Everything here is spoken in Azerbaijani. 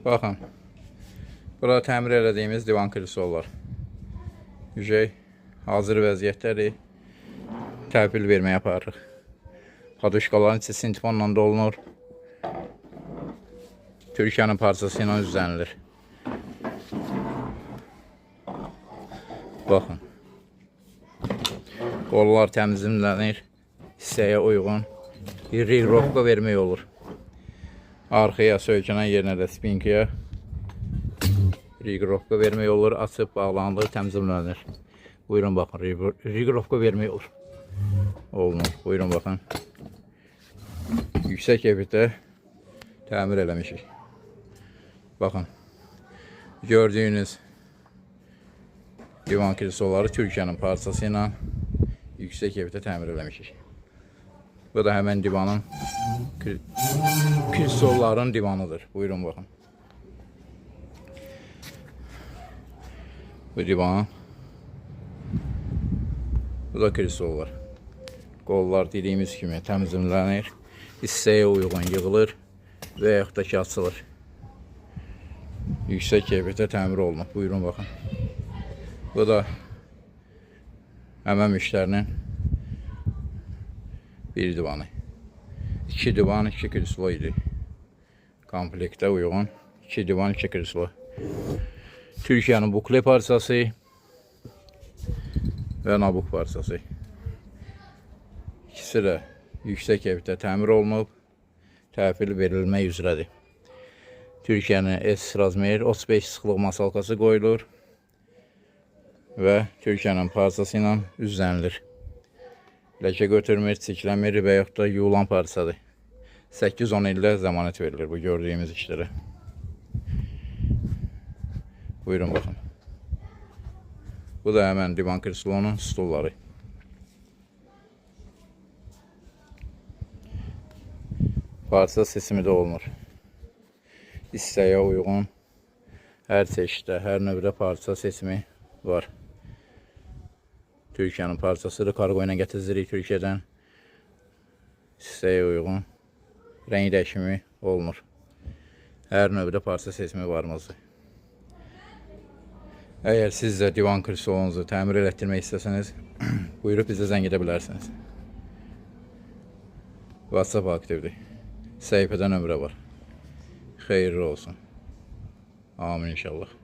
Baxın. Bura təmir elədiyimiz divan kresollar. Yücey hazır vəziyyətdədir. Təhvil verməyə aparırıq. Paduşkaların içi sintifonla dolunur. Türkiyənin parçası ilə düzənilir. Baxın. Qollar təmizlənir. Hissəyə uyğun bir reqrovka vermək olur. Arxaya söykənən yerinə də spinkaya reqrovka vermək olur. Açıb bağlanılır, təmizlənir. Buyurun baxın, reqrovka vermək olur. Olunur. Buyurun baxın. Yüksək keyfiyyətdə təmir eləmişik. Baxın. Gördüyünüz divan kresolları Türkiyənin parçası ilə yüksək keyfiyyətdə təmir eləmişik. Bu da həmən divanın kresolların divanıdır. Buyurun baxın. Bu divan. Bu da kresollar. Qollar dediyimiz kimi təmizlənir. Hissəyə uyğun yığılır və yaxud da ki açılır. Yüksək keyfiyyətdə təmir olunub. Buyurun baxın. Bu da həmən müştərinin bir divanı. İki divan, iki kreslo idi. Komplektə uyğun iki divan, iki kreslo. Türkiyənin bukle parçası və nabuk parçası. İkisi də yüksək keyfiyyətdə təmir olunub, təhvil verilmək üzrədir. Türkiyənin S razmer 35 sıxlıq masalkası qoyulur və Türkiyənin parçası ilə üzlənilir. Ləkə götürmür, çirklənmir və yaxud da yuyulan parçadır. 8-10 ildə zəmanət verilir bu gördüyümüz işlərə. Buyurun baxın. Bu da həmən divan kreslonun stulları. Parça seçimi də olunur. İstəyə uyğun hər çeşiddə, hər növdə parça seçimi var. Türkiyənin parçasıdır. Kargo ilə gətiririk Türkiyədən. İstəyə uyğun rəng dəyişimi olunur. Hər növdə parça seçimi varımızdır. Əgər siz də divan kresolunuzu təmir elətdirmək istəsəniz, buyurub bizə zəng edə bilərsiniz. WhatsApp aktivdir. Səhifədə nömrə var. Xeyirli olsun. Amin inşallah.